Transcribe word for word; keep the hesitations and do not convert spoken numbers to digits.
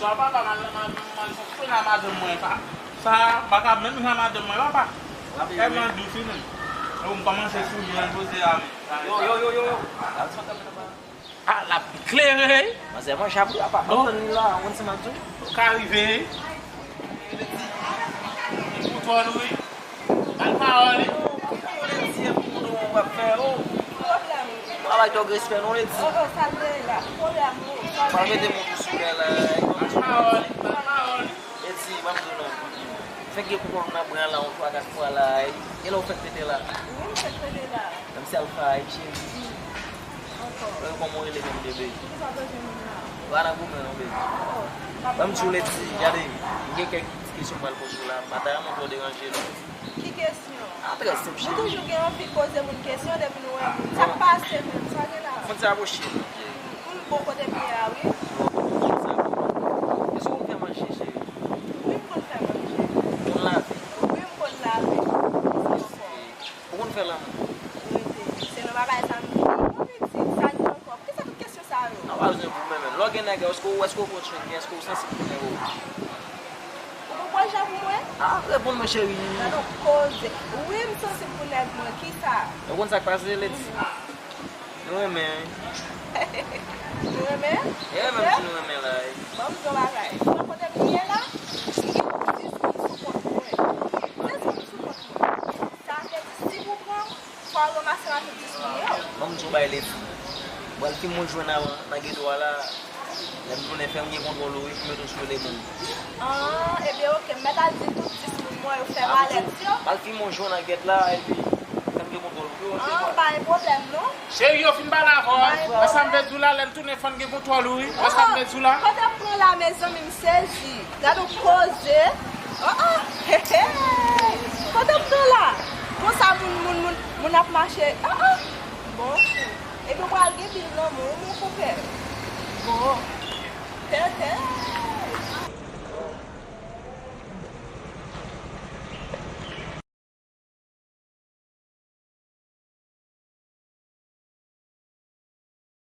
Papa, mal, mal, mal fonksyone a madanm mwen, pa. Sa, m pa ka menm jan madanm mwen, papa. Tèlman dous, wi, menm. Yo, m kòmanse sou li, an poze a, men. Yo, yo, yo, yo, yo. Al sot kanpe nan pa. Ah, l ap klere, wi. Manzè manje ap ri, apa. Bon. Antann li la, ou konn sa m ap di w? Ou ka rive, wi. Li pou twò nou, wi. Bal pawòl, wi. Yo, kòman w ap fè, oh? Pwoblèm. Travay tòg respè, non, Lady. Oh, oh, sa l gen la. Pwoblèm, oh, sa l gen. Pral mete moun sou lè la, eh. Bal pawòl, wi, bal pawòl, wi. Lady, ban m di w non. Fèk gen koukon nan bra la, yon twa kat fwa la, eh. Gen lè w fèk pete la. Wi, m fèk pete la. Menm si Alpha, eh, cheri. Ankò. Mwen kòman w rele menm, bebe? Poukisa w bezwen moun la? Pa nan goumen non, bebe. Oh, oh. Ban m di w, Lady, gade, m gen kèk ti kesyon m pral poze w la. M pa ta renmen twò deranje non. Ki kesyon? Ah, trè senp, cheri. Nou toujou gen anvi poze moun kesyon depi nou wè moun. Sa k pase menm? Sa gen la? Moun sa apwoche m. Moun bon kote m ye a, wi. Moun sa bon. Èske w konn fè manje, cheri? Wi, m konn fè manje. Ou konn lave? Wi, m konn lave. Ou konn fè lanmou? Rete. Se nan bagay sa m di. Bon, pitit, sa gen ankò? Poukisa tout kesyon sa yo? An pa bezwen pou mwen menm. Lè w gen nèg, èske w, èske w pran swen li? Èske w sansib pou nèg ou? Ou pran jan pou mwen? Ah, reponn mwen, cheri. Gade yon koze. Wi, m sansib pou nèg mwen. Kisa? Ou konn sa k pase, Lady? Nou renmen, wi. Nou renmen? E renmen m di nou renmen la, wi. Ban m di w bagay. Nan kote m ye la, gen dis moun sou kont mwen. Dis moun sou kont mwen. Sa vle di, si pou pran m, fò w ranmase m ak tout dis moun yo. Ban m di w bagay, Lady. Pral fin moun jwenn avan nan geto a la. Lè m tounen fè m gen kontwòl ou, wi, pou mete w sou rele moun. Ah, ebyen, oke. M mèt al di tout dis moun mwen yo fè malèt yo. Pral fin moun jwenn nan gèt la, epi fè m gen kontwòl ou. Ah, pa gen pwoblèm, non. Cheri, yo fin pale avè w. Wè sa m vle di w la, lè n tounen fò n gen kontwòl ou, wi. Wè sa m vle di w la. Kote m pran la, mezanmi, m sezi. Gade yon koze. Oh, oh. Kote m pran la? Konsa moun, moun, moun, moun ap mache. Oh, oh. Bon. Epi w pral gen pil lanmou, wi, mon konpè. Bon. Tenten.